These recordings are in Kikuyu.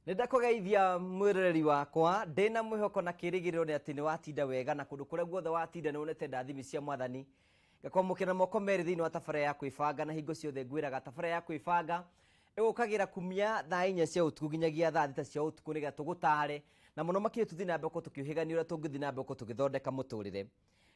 Nĩ ndakũgeithia mwĩroreri wakwa ndĩna mwĩhoko na kĩrĩgĩrĩro nĩ atĩ nĩ watinda wega na kũndũ kũrĩa guothe watinda nĩ wonete ndathimi cia mwathani. Ngakwamũkĩra na moko merĩ thĩinĩ wa tabarĩra ya kwĩbanga na hingo ciothe ngwĩraga tabarĩra ya kwĩbanga ĩgũkagĩra kumia thaa 4 cia ũtukũ nginyagia thaa 6 cia ũtukũ nĩgetha tũgũtare na mũno makĩria tũthiĩ na mbere gũkorwo tũkĩũhĩgania ũrĩa tũngĩthiĩ na mbere gũkorwo tũgĩthondeka mũtũrĩre.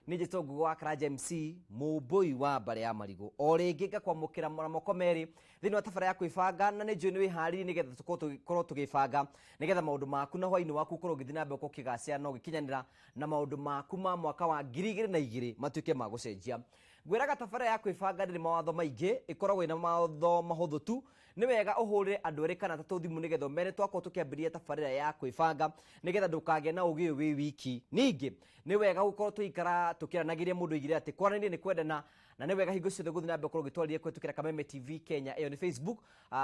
Niĩ njĩtwo Ngugi wa Karanja MC, mũmbũi wa mbarĩ ya marigũ. O rĩngĩ ngakwamũkĩra na moko merĩ thĩinĩ wa tabarĩra ya kwĩbanga na nĩ njũĩ nĩ wĩharĩirie nĩgetha tũkorwo tũgĩbanga nĩgetha maũndũ maku na hwainĩ waku ũkorwo ũgĩthiĩ na mbere gũkorwo ũkĩgacĩra na ũgĩkinyanĩra na maũndũ maku ma mwaka wa 2002 matuĩke ma gũcenjia. Ngwĩraga tabarĩra ya kwĩbanga ndĩrĩ mawatho maingĩ, ĩkoragwo ĩna mawatho mahũthũ tu. Nĩ wega ũhũrĩre andũ erĩ kana atatũ thimũ nĩgetha ũmere twakorwo tũkĩambĩrĩria tabarĩra ya kwĩbanga nĩgetha ndũkagĩe na ũgĩ ũyũ wĩ wiki. Ningĩ nĩ wega gũkorwo tũgĩikara tũkĩaranagĩria mũndũ oigire atĩ kwaranĩria nĩ kwendana na nĩ wega hingo ciothe gũthiĩ na mbere gũkorwo ũgĩtwarĩria kũhetũkĩra Kameme TV Kenya ĩyo nĩ Facebook,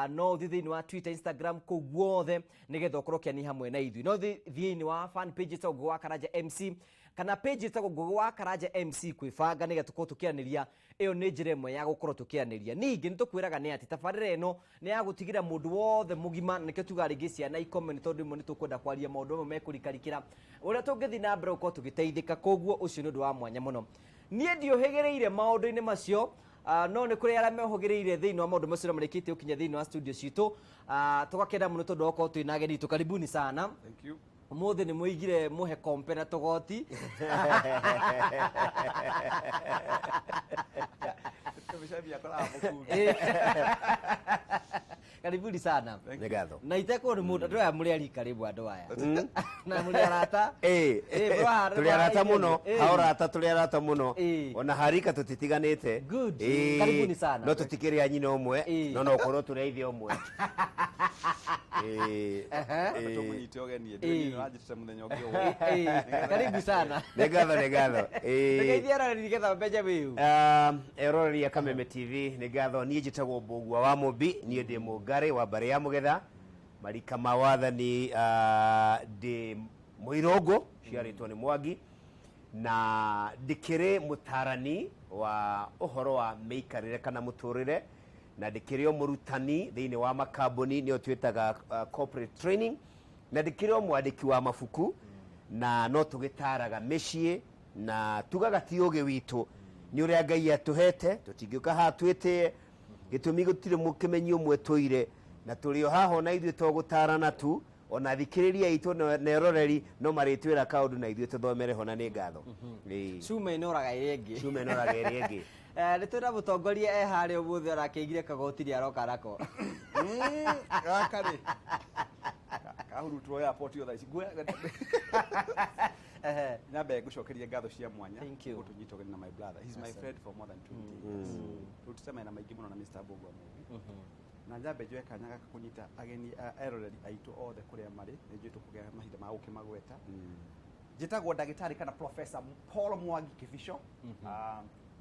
no ũthiĩ thĩinĩ wa Twitter, Instagram kũu guothe nĩgetha ũkorwo ũkĩania hamwe na ithuĩ. No ũthiĩ thĩinĩ wa fan page ĩtagwo Ngũgĩ wa Karanja MC kana page ĩtagwo Ngũgĩ wa Karanja MC kwĩbanga nĩgetha tũkorwo tũkĩaranĩria. Ĩyo nĩ njĩra ĩmwe ya gũkorwo tũkĩaranĩria. Ningĩ nĩ tũkwĩraga nĩ atĩ tabarĩra ĩno nĩ ya gũtigĩra mũndũ wothe mũgima, na nĩkĩo tugaga rĩngĩ ciana ikome nĩ tondũ rĩmwe nĩ tũkwenda kwaria maũndũ mamwe mekũrikarikĩra ũrĩa tũngĩthiĩ na mbere gũkorwo tũgĩteithĩka. Koguo ũcio nĩ ũndũ wa mwanya mũno. Niĩ ndiũhĩgĩrĩire maũndũ-inĩ macio, no nĩ kũrĩ arĩa mehũgĩrĩire thĩinĩ wa maũndũ macio na marĩkĩtie gũkinya thĩinĩ wa studio citũ. Tũgakena mũno tondũ wa gũkorwo twĩna ageni aitũ. Karibuni sana. Thank you. Ũmũthĩ nĩ mũigire mũhe kompe na tũgoti. Karibuni sana. Nĩ ngatho. Na itekwo nĩ mũndũ andũ aya mũrĩ arika rĩmwe andũ aya. Na mũrĩ arata. Ĩĩ. Ĩĩ, mũrahana- Tũrĩ arata mũno, Ĩĩ. ha ũrata tũrĩ arata mũno. Ĩĩ. Ona harika tũtitiganĩte. Good. Ĩĩ. Karibuni sana. No tũtikĩrĩ a nyina ũmwe, Ĩĩ. no no ũkorwo tũrĩ a ithe ũmwe. Ĩĩ. Ĩĩ. Tũmũnyite ũgeni Ĩĩ. ndĩ ũranjĩtĩte mũthenya ũngĩ ũguo. Ĩĩ. Karibu sana. Nĩ ngatho, nĩ ngatho. Ĩĩ. Ngeithia aroreri nĩgetha mbenje wĩu. Eroreri a Kameme TV nĩ ngatho. Niĩ njĩtagwo Mbũgua wa Mũmbi, niĩ ndĩ Mũngarĩ wa mbarĩ ya Mũgetha, marika ma wathani ndĩ Mũirũngũ, ciarĩtwo nĩ Mwangi, na ndĩkĩrĩ mũtarani wa ũhoro wa mĩikarĩre kana mũtũrĩre, na ndĩkĩrĩ o mũrutani thĩinĩ wa makambuni nĩyo twĩtaga corporate training, na ndĩkĩrĩ o mwandĩki wa mabuku, na no tũgĩtaraga mĩciĩ, na tugaga ti ũgĩ witũ, nĩ ũrĩa Ngai atũhete, tũtingĩũka haha twĩtĩe, gĩtũmi gũtirĩ mũkĩmenyi ũmwe tũire, na tũrĩ o haha ona ithuĩ to gũtarana tu, ona athikĩrĩria aitũ na eroreri no marĩtwĩra kaũndũ na ithuĩ tũthomere ho na nĩ ngatho. Ĩĩ. Cuma ĩnoraga ĩrĩa ĩngĩ. Cuma ĩnoraga ĩrĩa ĩngĩ. Nĩ twĩna mũtongoria e harĩa ũmũthĩ arakĩigire kagoti nĩ aroka nako. Gaka rĩ kahurutwo airport o thaa ici. Nyambe ngũcokerie ngatho cia mwanya Thank you. gũtũnyita ũgeni na my brother. He's my friend for more than 20 years. Tũrutĩte mawĩra maingĩ mũno na Mr. Mbũgua Mũmbi. Na nyambe njoe kanya gaka kũnyita ageni eroreri aitũ othe kũrĩa marĩ, nĩ njũĩ tũkũgĩa mahinda ma gũkĩmagweta. Njĩtagwo ndagĩtarĩ kana Professor Paul Mwangi Kĩbico,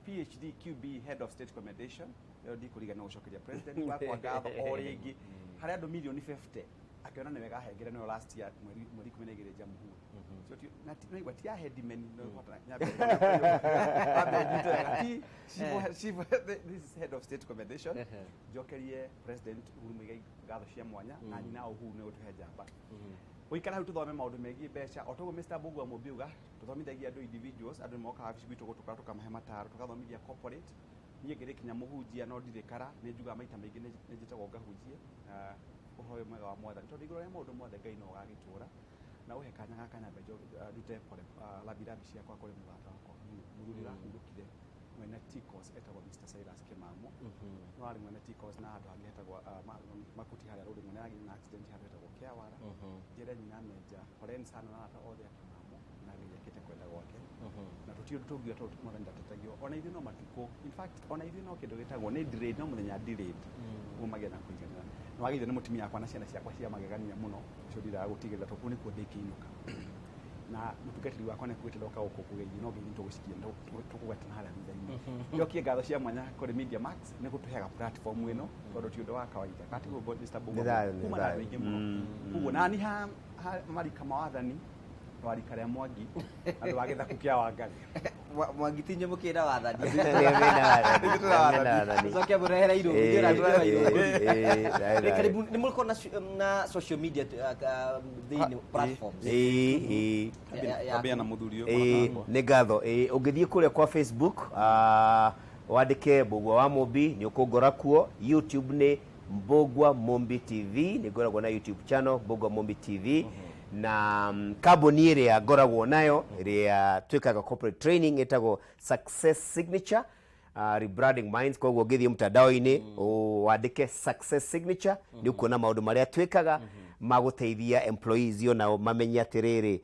PhD QB Head of State Commendation. Ĩyo ndikũriganĩrwo gũcokeria president wakwa ngatho o rĩngĩ. Harĩ andũ mirioni 50 akĩona nĩ wega ahengere nĩyo last year mweri 12 Jamhuri. So na naigua ti ya headman no hota nyambe nyambe nyite wega ti chief, this is head of state commendation. Njokerie president Uhuru Muigai ngatho cia mwanya na nyina Uhuru nĩ gũtũhe njamba gũikara hau tũthome maũndũ megiĩ mbeca o toguo Mr. Mbũgua Mũmbi auga tũthomithagia andũ individuals, andũ nĩ mokaga wabici gwitũ gũtũkora tũkamahe mataro, tũgathomithia corporate. Niĩ ngĩrĩ kinya mũhunjia no ndirĩ kara, nĩ njugaga maita maingĩ nĩ njĩtagwo ngahunjie ũhoro ũyũ mwega wa mwathani tondũ igũrũ rĩa maũndũ mothe Ngai no ũgagĩtũra na ũhe kanya gaka nyambe ndute pole rambirambi ciakwa kũrĩ mũrata wakwa mũthuri ũrahurũkire mwene Ticos etagwo Mr. Cyrus Kimamo. No arĩ mwene Ticos na handũ hangĩ hetagwo Makuti harĩa rũrĩ mwene agĩire na accident handũ hetagwo Kĩawara. Njĩre nyina Menja poleni sana na arata othe a Kimamo na Ngai ekĩte kwenda gwake na tũtirĩ ũndũ tũngiuga tondũ mwathani ndatetagia ona ithuĩ no matukũ, in fact ona ithuĩ no kĩndũ gĩtagwo nĩ delayed, no mũthenya delayed ũguo magĩa na kũiganĩra. Nĩ wagĩrĩire nĩ mũtumia wakwa na ciana ciakwa cia magegania mũno ũcio ndiraga gũtigĩrĩra tondũ kũu nĩkuo ndĩkĩinũka na mũtungatĩri wakwa nĩ akuĩte ndoka gũkũ kũgeithio no ngeithi tũgũcikia tũkũgwetana harĩa thutha-inĩ. Njokie ngatho cia mwanya kũrĩ Media Max nĩ gũtũheaga platform ĩno tondũ ti ũndũ wa kawaida katiguo Mr. Mbũgua Nĩ thayũ, nĩ kuma na andũ thayũ. aingĩ mũno. Koguo nani ha marika ma wathani. Wa rika rĩa Mwangi, andũ a gĩthaku kĩa Wangari. Mwangi ti inyuĩ mũkĩra wathani. Nĩ mena wathani. Coke mũrehere irũngu, ithuĩ na ithuĩ irũngu. Nĩ karibu nĩ mũrĩkorwo na social media thĩinĩ platforms. Ambia na mũthuri ũyũ mũrata wakwa. Nĩ ngatho. Ũngĩthiĩ kũrĩa kwa Facebook, wandĩke Mbũgua wa Mũmbi, nĩ ũkũngora kuo. YouTube nĩ Mbũgua Mũmbi TV, nĩ ngoragwo na YouTube channel Mbũgua Mũmbi TV. Na kambuni ĩrĩa ngoragwo nayo ĩrĩa twĩkaga corporate training ĩtagwo Success Signature Rebranding Minds. Koguo ũngĩthiĩ mtandao-inĩ wandĩke Success Signature, nĩ ũkuona maũndũ marĩa twĩkaga ma gũteithia employees onao mamenye atĩrĩrĩ,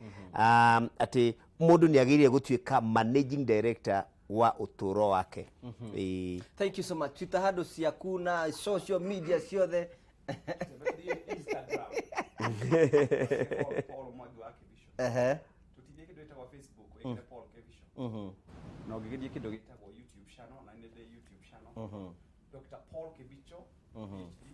atĩ mũndũ nĩ agĩrĩire gũtuĩka managing director wa ũtũũro wake. Ĩĩ. Thank you so much. Twitter handle ciaku na social media ciothe. Instagram. Paul Mwangi wa Kibicho. Tũtithiĩ kĩndũ gĩtagwo Facebook, ĩkĩre Paul Kibicho. Na ũngĩgĩthiĩ kĩndũ gĩtagwo YouTube channel, na nĩ ndĩ YouTube channel. Dr. Paul Kibicho, PhD,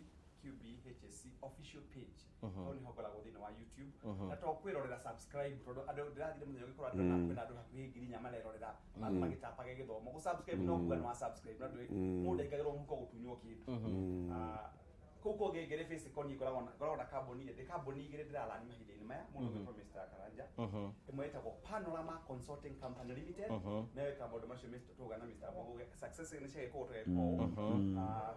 QB, HSC, official page. Hau nĩho ngoragwo thĩinĩ wa YouTube. Na to kwĩrorera, subscribe, tondũ andũ ndĩrathire mũthenya ũngĩ kũrora ndĩrona kwĩna andũ hakuhĩ 4,000 marerorera magĩtapaga gĩthomo. Gũ subscribe no kuga nĩ wa subscribe, na ndũĩ mũndũ aingagĩrwo mũhuko gũtunywo kĩndũ. Kũu kũngĩ ngĩrĩ Facebook niĩ ngoragwo na kambuni, ndĩ kambuni igĩrĩ ndĩrarani mahinda-inĩ maya, mũndũ ũgwĩtwo Mr. Karanja. Ĩmwe ĩtagwo Panorama Consulting Company Limited, nayo ĩkaga maũndũ macio Mr. tuga na Mr. Mbogo, success nĩ ciagĩkwo tũgekwo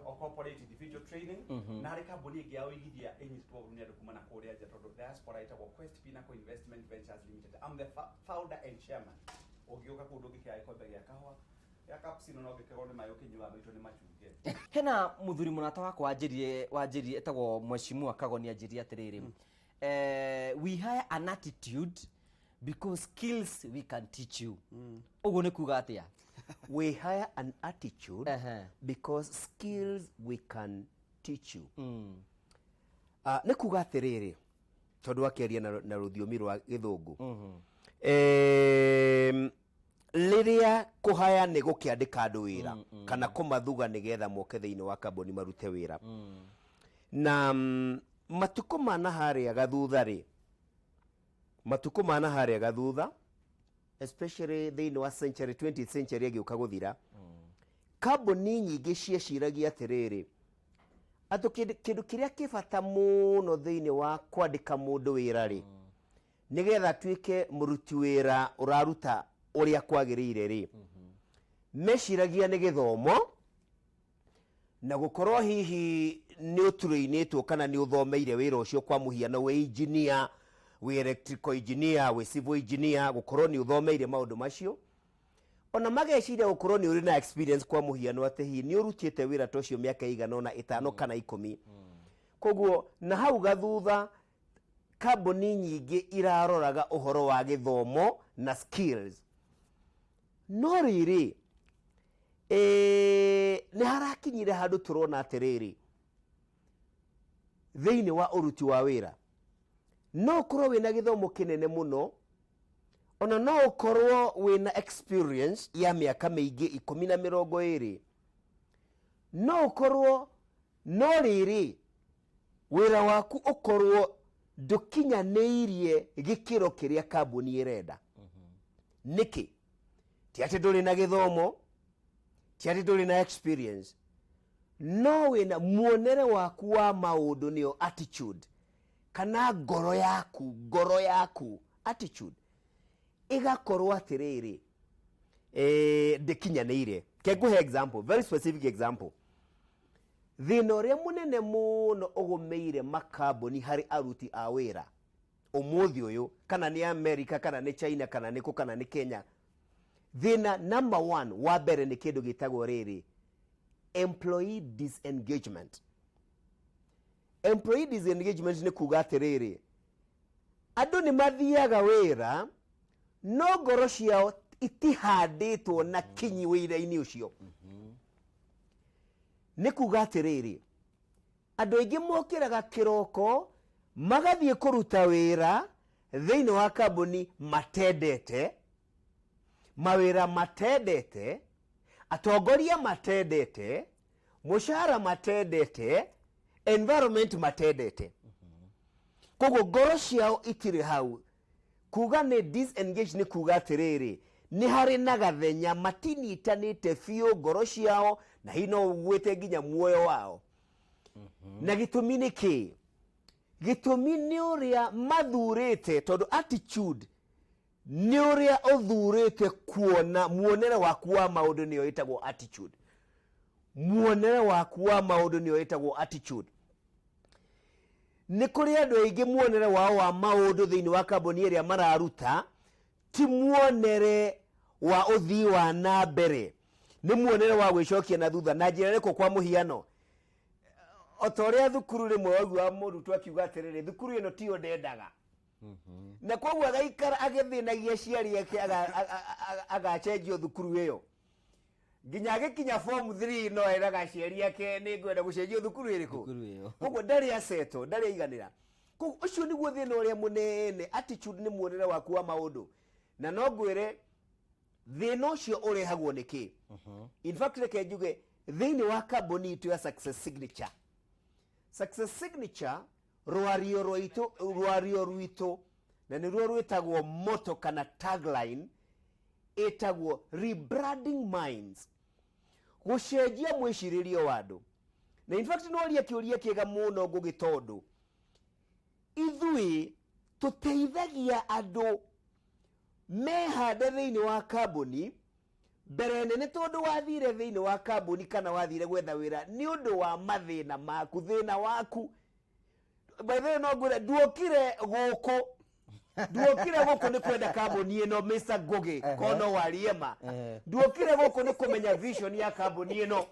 o corporate individual training. Na harĩ kambuni ĩngĩ ya ũigithia ĩnyitĩtwo ũru nĩ andũ kuma na kũrĩa nja tondũ diaspora, ĩtagwo Quest Pinnacle Investment Ventures Limited. I'm the founder and chairman. Ũngĩũka kũu ndũngĩkĩaga gĩkombe gĩa kahũa gĩa cappuccino, no ngĩkĩrwo nĩ maĩ ũkĩnyua maitũ nĩ machunge. Hena muthuri mũrata wakwa wanjĩrire etagwo Mheshimiwa Kagoni, anjĩrire atĩrĩrĩ, we hire an attitude because skills we can teach you. Ũguo nĩ kuga atĩa? We hire an attitude because skills we can teach you. Nĩ kuga atĩrĩrĩ, tondũ akĩaria na rũthiomi rwa gĩthũngũ, rĩrĩa kũhaya nĩ gũkĩandĩka andũ wĩra kana kũmathuga nĩgetha moke thĩinĩ wa kambuni marute wĩra, na matukũ ma na harĩa gathutha rĩ, matukũ ma na harĩa gathutha, especially thĩinĩ wa century 20th century ĩgĩũka gũthira, kambuni nyingĩ cieciragia atĩrĩrĩ, atĩ kĩndũ kĩrĩa kĩ bata mũno thĩinĩ wa kwandĩka mũndũ wĩra rĩ, nĩgetha atuĩke mũruti wĩra ũraruta ũrĩa kwagĩrĩire rĩ, meciragia nĩ gĩthomo na gũkorwo hihi nĩ ũturĩinĩtwo kana nĩ ũthomeire wĩra ũcio. Kwa mũhiano, wĩ engineer, wĩ electrical engineer, wĩ civil engineer, gũkorwo nĩ ũthomeire maũndũ macio. Ona mageciria gũkorwo nĩ ũrĩ na experience, kwa mũhiano atĩ hihi nĩ ũrutĩte wĩra ta ũcio mĩaka ĩigana ũna, 5 kana 10. Koguo na hau gathutha kambuni nyingĩ iraroraga ũhoro wa gĩthomo na skills. No rĩrĩ, nĩ harakinyire handũ tũrona atĩrĩrĩ, thĩinĩ wa ũruti wa wĩra no ũkorwo wĩna gĩthomo kĩnene mũno, ona no ũkorwo wĩna experience ya mĩaka mĩingĩ, 10 na 20, no ũkorwo, no rĩrĩ, wĩra waku ũkorwo ndũkinyanĩirie gĩkĩro kĩrĩa kambuni ĩrenda. Nĩkĩ? Ti atĩ ndũrĩ na gĩthomo, ti atĩ ndũrĩ na experience, no wĩna muonere waku wa maũndũ, nĩyo attitude, kana ngoro yaku, ngoro yaku, attitude ĩgakorwo atĩrĩrĩ, ndĩkinyanĩire. Ke ngũhe example, very specific example. Thĩna ũrĩa mũnene mũno ũgũmĩire makambuni harĩ aruti a wĩra ũmũthĩ ũyũ, kana nĩ America, kana nĩ China, kana nĩ kũ, kana nĩ Kenya, thĩna number one wa mbere nĩ kĩndũ gĩtagwo rĩrĩ, employee disengagement. Employee disengagement nĩ kuga atĩrĩrĩ, andũ nĩ mathiaga wĩra no ngoro ciao itihandĩtwo na kinyi wĩra-inĩ ũcio. Nĩ kuga atĩrĩrĩ, andũ aingĩ mokĩraga kĩroko magathiĩ kũruta wĩra thĩinĩ wa kambuni matendete, mawĩra matendete, atongoria matendete, mũcara matendete, environment matendete. Koguo ngoro ciao itirĩ hau. Kuga nĩ disengage nĩ kuga atĩrĩrĩ, nĩ harĩ na gathenya matinyitanĩte biũ ngoro ciao na hihi no ũgwĩte nginya muoyo wao. Na gĩtũmi nĩ kĩĩ? Gĩtũmi nĩ ũrĩa mathurĩte, tondũ attitude nĩ ũrĩa ũthurĩte kuona muonere waku wa maũndũ, nĩyo ĩtagwo attitude. Muonere waku wa maũndũ nĩyo ĩtagwo attitude. Nĩ kũrĩ andũ aingĩ muonere wao wa maũndũ thĩinĩ wa kambuni ĩrĩa mararuta ti muonere wa ũthii wa na mbere, nĩ muonere wa gwĩcokia na thutha. Na njĩra ĩrĩkũ? Kwa mũhiano, o ta ũrĩa thukuru rĩmwe waiguaga mũrutwo akiuga atĩrĩrĩ, thukuru ĩno tiyo ndendaga, na koguo agaikara agĩthĩnagia aciari ake agacenjio thukuru ĩyo nginya agĩkinya form 3, no eraga aciari ake, "Nĩ ngwenda gũcenjio thukuru ĩrĩkũ?" Thukuru ĩyo. Koguo ndarĩ aceto, ndarĩ aiganĩra. Koguo ũcio nĩguo thĩna ũrĩa mũnene. Attitude nĩ muonere waku wa maũndũ. Na no ngwĩre thĩna ũcio ũrehagwo nĩ kĩ. In fact, reke njuge thĩinĩ wa kambuni itũ ya Success Signature, Success Signature, rwario rwaitũ, rwario rwitũ na nĩruo rwĩtagwo motto kana tagline, ĩtagwo "Rebranding Minds", gũcenjia mwĩcirĩrie wa andũ. Na in fact noria kĩũria kĩega mũno, Ngũgĩ, tondũ ithuĩ tũteithagia andũ mehande thĩinĩ wa kambuni mbere nene, tondũ wathire thĩinĩ wa kambuni kana wathire gwetha wĩra nĩ ũndũ wa mathĩna maku, thĩna waku. By the way, no ngwĩre nduokire gũkũ, nduokire gũkũ nĩ kwenda kambuni ĩno, Mr. Ngugi, kono wariema. Nduokire gũkũ nĩ kũmenya vision ya kambuni ĩno,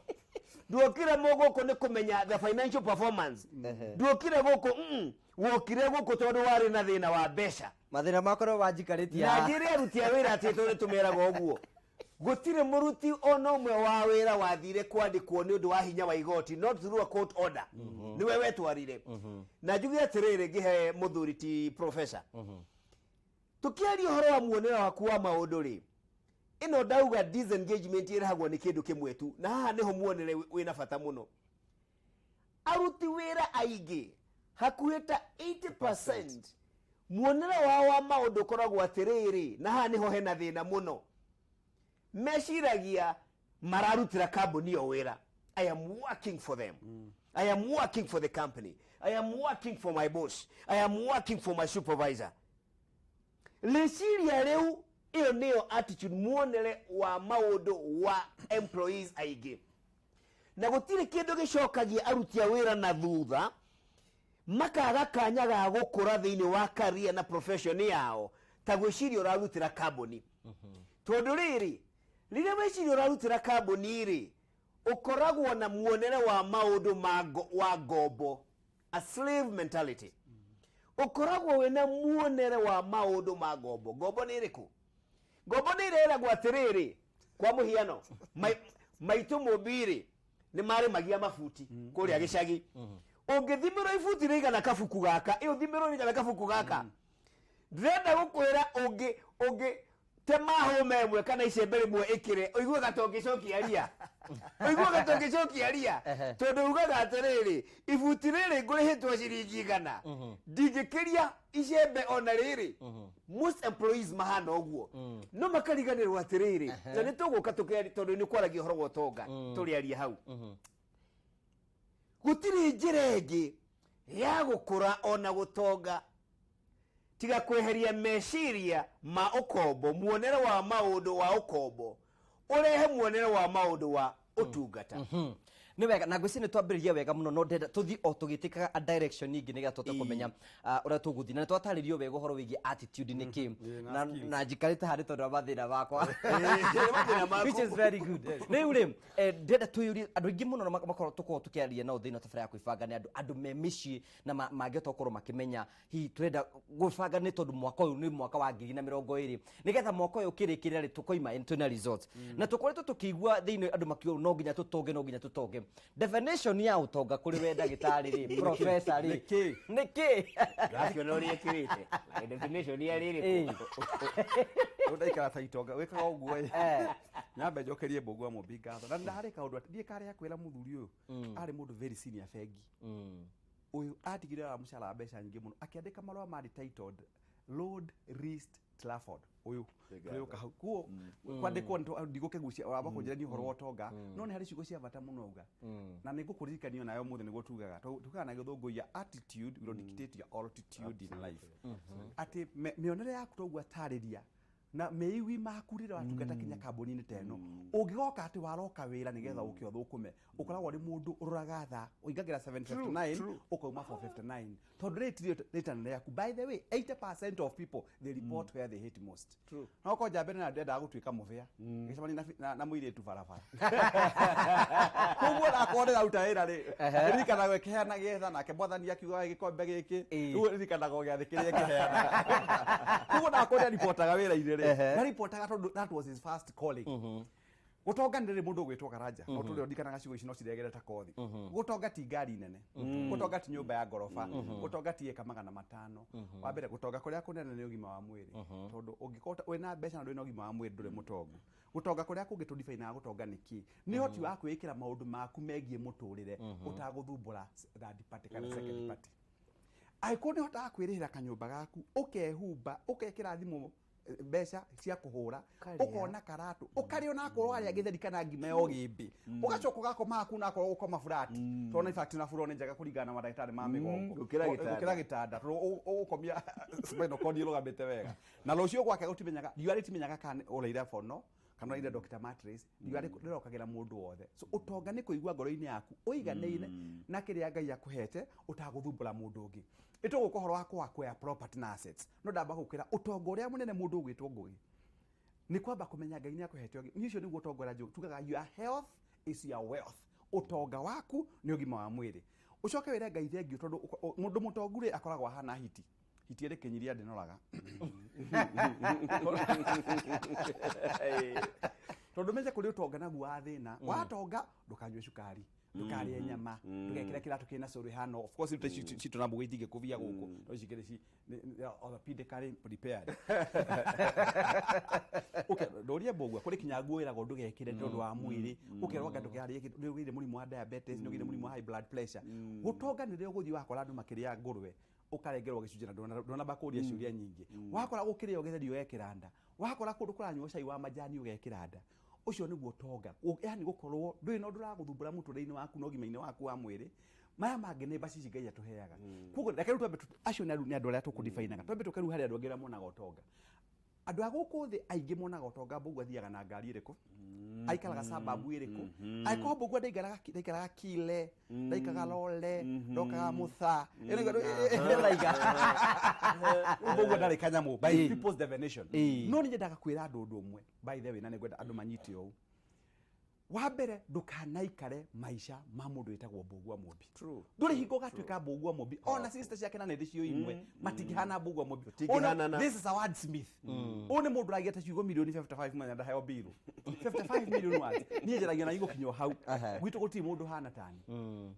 nduokire mo gũkũ nĩ kũmenya the financial performance, nduokire gũkũ, wokire gũkũ tondũ warĩ na thĩna wa mbeca. Mathĩna makwa no wanjikarĩtie Na haha. Njĩre aruti a wĩra atĩ tondũ tũmeraga ũguo, gũtirĩ mũruti ona ũmwe wa wĩra wathire kwandĩkwo nĩ ũndũ wa hinya wa igoti, not through a court order, nĩwe wetwarire. Na njuge atĩrĩrĩ, ngĩhe mũthuri ti professor, tũkĩaria ũhoro wa muonere waku wa maũndũ rĩ, ĩno ndauga disengagement ĩrehagwo nĩ kĩndũ kĩmwe tu, na haha nĩho muonere wĩna bata mũno. Aruti wĩra aingĩ, hakuhĩ ta 80%, muonere wao wa maũndũ ũkoragwo atĩrĩrĩ, na haha nĩho hena thĩna mũno, meciragia mararutĩra kambuni ĩyo wĩra. I am working for them, I am working for the company, I am working for my boss, I am working for my supervisor. Rĩciria rĩu, ĩyo nĩyo attitude, muonere wa maũndũ wa employees aingĩ. Na gũtirĩ kĩndũ gĩcokagia aruti a wĩra na thutha, makaga kanya ga gũkũra thĩinĩ wa career na profession yao, ta gwĩciria ũrarutĩra kambuni. Tondũ rĩrĩ, rĩrĩa weciria ũrarutĩra kambuni rĩ, ũkoragwo na muonere wa maũndũ ma wa ngombo, a slave mentality. Ũkoragwo wĩna muonere wa maũndũ ma ngombo. Ngombo nĩ ĩrĩkũ? Ngombo nĩ ĩreragwo atĩrĩrĩ, kwa mũhiano, maitũ mũmbi-rĩ, nĩ marĩmagia mabuti kũrĩa gĩcagi. Ũngĩthimĩrwo ibuti rĩigana kabuku gaka, ĩ ũthimĩrwo rĩigana kabuku gaka, ndĩrenda gũkwĩra ũngĩ ũngĩ tema hũma ĩmwe kana icembe rĩmwe ĩkĩre, ũiguaga ta ũngĩcokia ria, ũiguaga ta ũngĩcokia ria, tondũ ugaga atĩrĩrĩ, ibuti rĩrĩ ngũrĩhĩtwo ciringi 100, ndingĩkĩria icembe ona rĩrĩ. Most employees mahana ũguo, no makariganĩrwo atĩrĩrĩ, na nĩ tũgũka tũkĩaria, tondũ nĩ kwaragia ũhoro wa ũtonga, tũrĩaria hau. Gũtirĩ njĩra ĩngĩ ya gũkũra ona gũtonga tiga kweheria meciria ma ũkombo, muonere wa maũndũ wa ũkombo, ũrehe muonere wa maũndũ wa ũtungata. Nĩ wega, na ngwĩciria nĩ twambĩrĩria wega mũno, no ndenda tũthiĩ o tũgĩtĩkaga a direction ingĩ nĩgetha tũhote kũmenya ũrĩa tũgũthiĩ. Na nĩ twatarĩrio wega ũhoro wĩgiĩ attitude nĩ kĩ. Na Na skills. na njikarĩte haha nĩ tondũ wa mathĩna makwa, Mathĩna maku. which is very good. Rĩu rĩ, ndĩrenda twĩyũrie, andũ aingĩ mũno makorwo tũkorwo tũkĩaria nao thĩinĩ wa tabarĩra ya kwĩbanga nĩ andũ me mĩciĩ na mangĩhota gũkorwo makĩmenya hihi tũrenda gwĩbanga nĩ tondũ mwaka ũyũ nĩ mwaka wa 2020, nĩgetha mwaka ũyũ ũkĩrĩkĩrĩra rĩ, tũkoima twĩna results. Na tũkoretwo tũkĩigua thĩinĩ andũ makiuga no nginya tũtonge, no nginya tũtonge. Definition ya ũtonga kũrĩ we ndagĩtarĩ rĩ, professor rĩ, Nĩkĩ? Nĩkĩ? Ndakĩona ũrĩa ĩkĩrĩte definition ya rĩrĩkũ. Rĩu ndaikara ta itonga wĩkaga ũguo ĩ. Nyambe njokerie Mbũgua Mũmbi ngatho, na ndarĩ kaũndũ atĩ ndiĩ karĩa kwĩra mũthuri ũyũ arĩ mũndũ very senior bengi. Ũyũ atigire wa mũcara wa mbeca nyingĩ mũno, akĩandĩka marũa ma titled. Lord Rees Trafford ũyũ tũrĩũka hau kuo kwandĩkwo ndigũkĩgucia wamba kũnjĩra nĩ ũhoro wa ũtonga, no nĩ harĩ ciugo cia bata mũno auga na nĩ ngũkũririkania nayo ũmũthĩ nĩguo tugaga. Tugaga na Gĩthũngũ, "Your attitude will dictate your altitude in life," atĩ mĩonere yaku toguo atarĩria na mĩigwi maku rĩrĩa watungata kinya kambuni-inĩ ta ĩno. Ũngĩgoka atĩ waroka wĩra nĩgetha ũke ũthũkũme, ũkoragwo ũrĩ mũndũ ũroraga thaa, ũingagĩra 7:59, ũkauma 4:59, tondũ rĩrĩ ti rĩtana rĩaku. By the way, 80% of people, they report where they hate most. No ko njambe na ndendaga gũtuĩka mũbĩa, ngĩcemania na mũirĩtu barabara, koguo nakorwo ndĩraruta wĩra rĩ, ririkanaga ĩkĩheana gĩetha nake Mwathani akiuga gĩkombe gĩkĩ. Rĩu ririkanaga o gĩathĩ kĩrĩa ĩkĩheanaga, koguo nakorwo nĩaripotaga wĩra-inĩ rĩ, naripotaga tondũ that was his first calling. Gũtonga nĩ rĩrĩ mũndũ ũgwĩtwo Karanja, no tũrĩ ndikanaga ciugo ici no ciregere ta kothi. Gũtonga ti ngari nene, gũtonga ti nyũmba ya ngoroba, gũtonga ti ĩka 500. Wa mbere, gũtonga kũrĩa kũnene nĩ ũgima wa mwĩrĩ, tondũ ũngĩkorwo wĩna mbeca na ndũrĩ na ũgima wa mwĩrĩ, ndũrĩ mũtongu. Gũtonga kũrĩa kũngĩ tũdifainaga gũtonga nĩ kĩ? Nĩ ũhoti wa kwĩĩkĩra maũndũ maku megiĩ mũtũrĩre ũtagũthumbũra third party kana second party. Angĩkorwo nĩ ũhotaga kwĩrĩhĩra kanyũmba gaku, ũkehumba, ũkekĩra thimũ mbeca cia kũhũra, Ũkarĩa. Ũkona karatũ, ũkarĩa onakorwo warĩa gĩtheri kana ngima ya ũgĩmbĩ, ũgacoka ũgakoma haku onakorwo ũgũkoma flat, tondũ in fact na floor nĩ njega kũringana na mandagĩtarĩ ma mĩgongo. Gũkĩra gĩtanda. Gũkĩra gĩtanda, tondũ ũgũkomia spinal cord ĩrũgamĩte wega. Na rũciũ gwake gũtimenyaga, riũa rĩtimenyaga kana ũraire bono kana ũraire Dr. Mattress. Riũa rĩrokagĩra mũndũ wothe. So ũtonga nĩ kũigua ngoro-inĩ yaku ũiganĩire na kĩrĩa Ngai akũhete ũtagũthumbũra mũndũ ũngĩ. Ĩtũgũka ũhoro wa kũ-acquire property na assets, no ndamba gũkwĩra ũtonga ũrĩa mũnene mũndũ ũgwĩtwo Ngũgĩ nĩ kwamba kũmenya Ngai nĩ akũhete ũgima. Niĩ ũcio nĩguo ũtonga ũrĩa njũĩ. Tugaga your health is your wealth. Ũtonga waku nĩ ũgima wa mwĩrĩ. Ũcoke wĩre Ngai thengiũ, tondũ mũndũ mũtongu rĩ, akoragwo ahana hiti. Hiti ĩrĩ kĩnyiria, ndĩnoraga, tondũ menye kũrĩ ũtonga naguo wa thĩna. Watonga, ndũkanyue cukari, ndũkarĩe nyama, ndũgekĩre kĩratũ kĩna cũrũ ĩhana. Of course rĩu ta ici citũ na mbũgĩ itingĩkũbia gũkũ, no ici ikĩrĩ orthopedically prepared. Okay, ndũrie mbũgua kũrĩ kinya nguo ĩragwo ndũgekĩre nĩ ũndũ wa mwĩrĩ, ũkerwo anga ndũkarĩe kĩndũ, nĩ ũgĩire mũrimũ wa diabetes, nĩ ũgĩire mũrimũ wa high blood pressure. Gũtonga nĩ rĩrĩa ũgũthiĩ wakora andũ makĩrĩa ngũrwe, ũkarengerwo gĩcunjĩ na ndũnamba kũria ciũria nyingĩ. Wakora gũkĩrĩo gĩtheri, ũgekĩra nda. Wakora kũndũ kũranyuo cai wa majani, ũgekĩra nda. Ũcio nĩguo ũtonga. Yani gũkorwo ndũrĩ na ũndũ ũragũthumbũra mũtũrĩre-inĩ waku na ũgima-inĩ waku wa mwĩrĩ. Maya mangĩ nĩ mbacici Ngai atũheaga. Koguo reke rĩu twambe acio nĩ andũ arĩa tũkũdifainaga. Twambe tũke rĩu harĩ andũ angĩ arĩa monaga ũtonga. Andũ a gũkũ thĩ aingĩ monaga ũtonga Mbũgua athiaga na ngari ĩrĩkũ, aikaraga suburb ĩrĩkũ. Angĩkorwo Mbũgua ndaikaraga Kile, ndaikaraga Lole, ndokaga Mũtha. Mbũgua ndarĩ kanyamũ by people's definition. No nĩ nyendaga kwĩra andũ ũndũ ũmwe, by the way, na nĩ ngwenda andũ manyite ũũ. Wa mbere, ndũkanaikare maica ma mũndũ wĩtagwo Mbũgua Mũmbi. Ndũrĩ hingo ũgatuĩka Mbũgua Mũmbi. Ona sister ciake na nĩndĩ cio imwe matingĩhana Mbũgua Mũmbi. Tũtingĩhanana. This is a wordsmith. Ũyũ nĩ mũndũ ũragĩte ciugo milioni 55 mũthenya, ndaheo biru 55 million words. Niĩ njaragia na igũkinya o hau. Gwitũ gũtirĩ mũndũ hana tani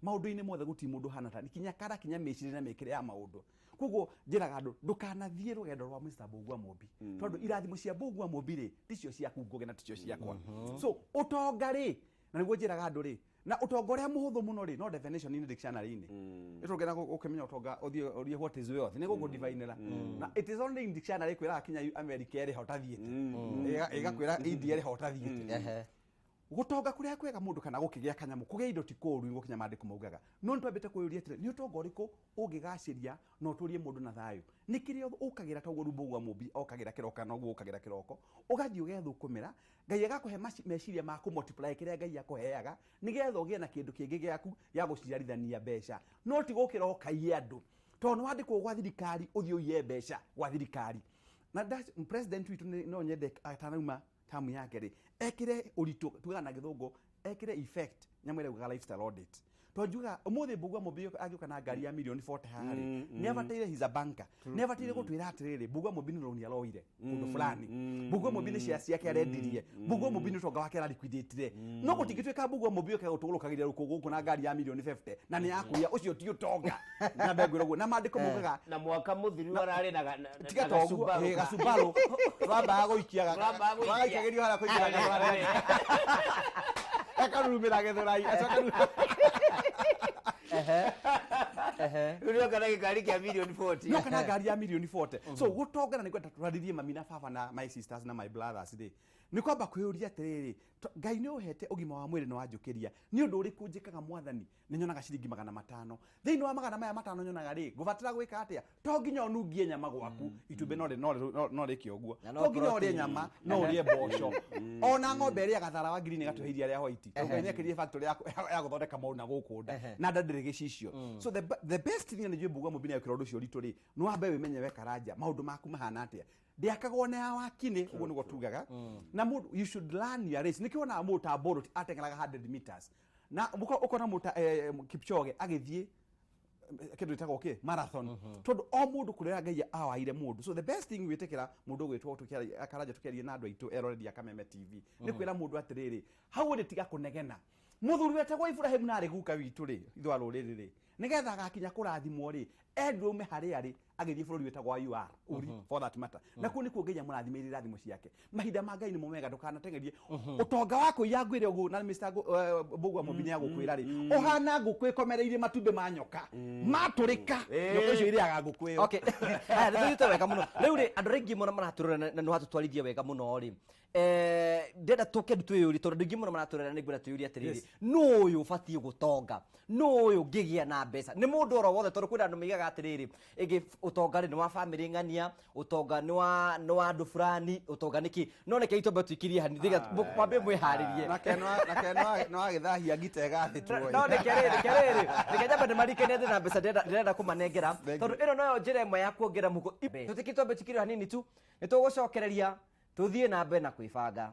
maũndũ-inĩ mothe, gũtirĩ mũndũ hana tani, kinya kara, kinya mĩcirĩrie na mĩkĩre ya maũndũ. Koguo njĩraga andũ, ndũkanathiĩ rũgendo rwa Mr. Mbũgua Mũmbi, tondũ irathimo cia Mbũgua Mũmbi rĩ, ticio ciaku Ngũgĩ na ticio ciakwa. So ũtonga rĩ, na nĩguo njĩraga andũ rĩ, na ũtonga ũrĩa mũhũthũ mũno rĩ, no definition in dictionary-inĩ ĩtũngĩenda gũkĩmenya ũtonga, ũthiĩ ũrie "What is wealth?" Nĩ gũkũ-divinĩra, na it is only in dictionary kwĩraga kinya America ĩrĩ ho ũtathiĩte, ĩgakwĩra India ĩrĩ ho ũtathiĩte. Gũtonga kũrĩa kwega mũndũ kana gũkĩgĩa kanyamũ, kũgĩa indo ti kũũru, gũkinya maandĩko maugaga, no nĩ twambĩte kwĩyũria atĩrĩ, nĩ ũtonga ũrĩkũ ũngĩgacĩria na ũtũrie mũndũ na thayũ? Nĩ kĩrĩa ũkagĩra toguo Mbũgua Mũmbi okagĩra kĩroko, kana ũguo ũkagĩra kĩroko ũgathiĩ ũgethũkũmĩra, Ngai agakũhe meciria ma kũ-multiply kĩrĩa Ngai akũheaga, nĩgetha ũgĩe na kĩndũ kĩngĩ gĩaku gĩa gũciarithania mbeca, no ti gũkĩra ũkaiye andũ tondũ nĩ wandĩkwo gwa thirikari, ũthiĩ ũiye mbeca gwa thirikari. Na president witũ no nyende atanauma tamu yake rĩ, ekĩre ũritũ, tugaga na Gĩthũngũ ekĩre effect nyamũ ĩrĩa ugaga lifestyle audit, tondũ njugaga ũmũthĩ Mbũgua Mũmbi angĩũka na ngari ya milioni 40 haha rĩ, nĩ abataire, he's a banker, nĩ abataire gũtwĩra atĩrĩrĩ, Mbũgua Mũmbi nĩ rũni aroire kũndũ fulani, Mbũgua Mũmbi nĩ share ciake arendirie, Mbũgua Mũmbi nĩ ũtonga wake araliquidate. No gũtingĩtuĩka Mbũgua Mũmbi ũke gũtũgũrũkagĩria rũkũngũ gũkũ na ngari ya milioni 50 na nĩ yakuia. Ũcio ti ũtonga, na mbengwĩra ũguo na maandĩko maugaga. Na mwaka mũthiru ararĩ na Tiga na toguo. gacubaru. Gacubaru twambaga gũikia. Twambaga gũikia. Wagaikagĩrio harĩa kũingĩra gĩthũrai, ekarurumĩra gĩthũrai, acoka rĩu. Rĩu nĩoka na gĩkari kĩa mirioni 40. No kana ngari ya mirioni 40. So gũtonga, na nĩngwenda twarĩrie mami na baba na my sisters na my brothers rĩ, nĩ kwamba kwĩyũria atĩrĩrĩ, Ngai nĩ ũhete ũgima wa mwĩrĩ, nĩ wanjũkĩria, nĩ ũndũ ũrĩkũ njĩkaga? Mwathani, nĩ nyonaga ciringi 500. Thĩinĩ wa magana maya matano nyonaga rĩ, ngũbatara gwĩka atĩa? To nginya ũnungie nyama gwaku, itumbĩ no rĩke ũguo. Na no To nginya ũrĩe protein. nyama, no ũrĩe mboco. Ona ng'ombe ĩrĩaga thara wa ngirini, ĩgatũhe iria rĩa white. Ngai nĩ akĩrire factory ya gũthondeka mauna gũkũ nda na nda ndĩrĩ gĩcicio. So the best thing, na nĩ njũĩ Mbugua Mũmbi nĩ agĩkĩra ũndũ ũcio ũritũ rĩ, nĩ wambe wĩmenye we Karanja, maũndũ maku mahana atĩa. Ndĩakagwo na ya wakinĩ, ũguo nĩguo tugaga. Na mũndũ, you should learn your race. Nĩkĩo wonaga mũndũ ta Bolt ateng'eraga 100 meters, na ũkona mũndũ ta Kipchoge agĩthiĩ kĩndũ gĩtagwo kĩ marathon, tondũ o mũndũ kũrĩa Ngai awaire mũndũ. So the best thing wĩtĩkĩra mũndũ ũgwĩtwo Karanja, tũkĩaria na andũ aitũ eroreri a Kameme TV, nĩ kwĩra mũndũ atĩrĩrĩ, hau ũrĩ tiga kũnegena. Mũthuri wetagwo Iburahĩmu na arĩ guka witũ rĩ, ithuĩ a rũrĩrĩ rĩ, nĩgetha agakinya kũrathimwo rĩ, endirwo aume harĩa arĩ agĩthiĩ bũrũri wĩtagwo wa UR Uri, for that matter, na kuo nĩkuo Ngai amũrathimĩire irathimo ciake. Mahinda ma Ngai nĩmo mega. Ndũkanateng'erie ũtonga wa kũiya. Ngwĩre ũguo na Mr. Mbũgua Mũmbi nĩ agũkwĩra rĩ, ũhana ngũkũ ĩkomereirie matumbĩ ma nyoka, matũrĩka, nyoka icio irĩaga ngũkũ ĩyo. Okay. Haya, nĩ tũthiĩte wega mũno. Rĩu rĩ, andũ aingĩ mũno maratũrora na nĩ watũtwarithia wega mũno rĩ, ndĩrenda tũke twĩyũrie, tondũ andũ aingĩ mũno maratũrora, nĩ ngwenda twĩyũrie atĩrĩrĩ, nũ ũyũ ũbatiĩ gũtonga? Nũ ũyũ ũngĩgĩa na mbeca? Nĩ mũndũ oro wothe? Tondũ kwĩna andũ maigaga atĩrĩrĩ, ĩngĩ ũtonga rĩ nĩ wa bamĩrĩ ng'ania, ũtonga nĩ wa andũ fulani, ũtonga nĩ kĩ? No reke twambe tũikirie hanini, mwambe mwĩharĩrie. Nake no agĩthahia ngita ĩgathĩtwo. No reke rĩrĩ, reke rĩrĩ, reke nyambe ndĩmarikanie ndĩ na mbeca ndĩrenda kũmanengera, Thank you. tondũ ĩno noyo njĩra ĩmwe ya kuongerera mũhuko. Tũtikĩ twambe tũikirie hanini tu, nĩ tũgũcokereria tũthiĩ na mbere na kwĩbanga.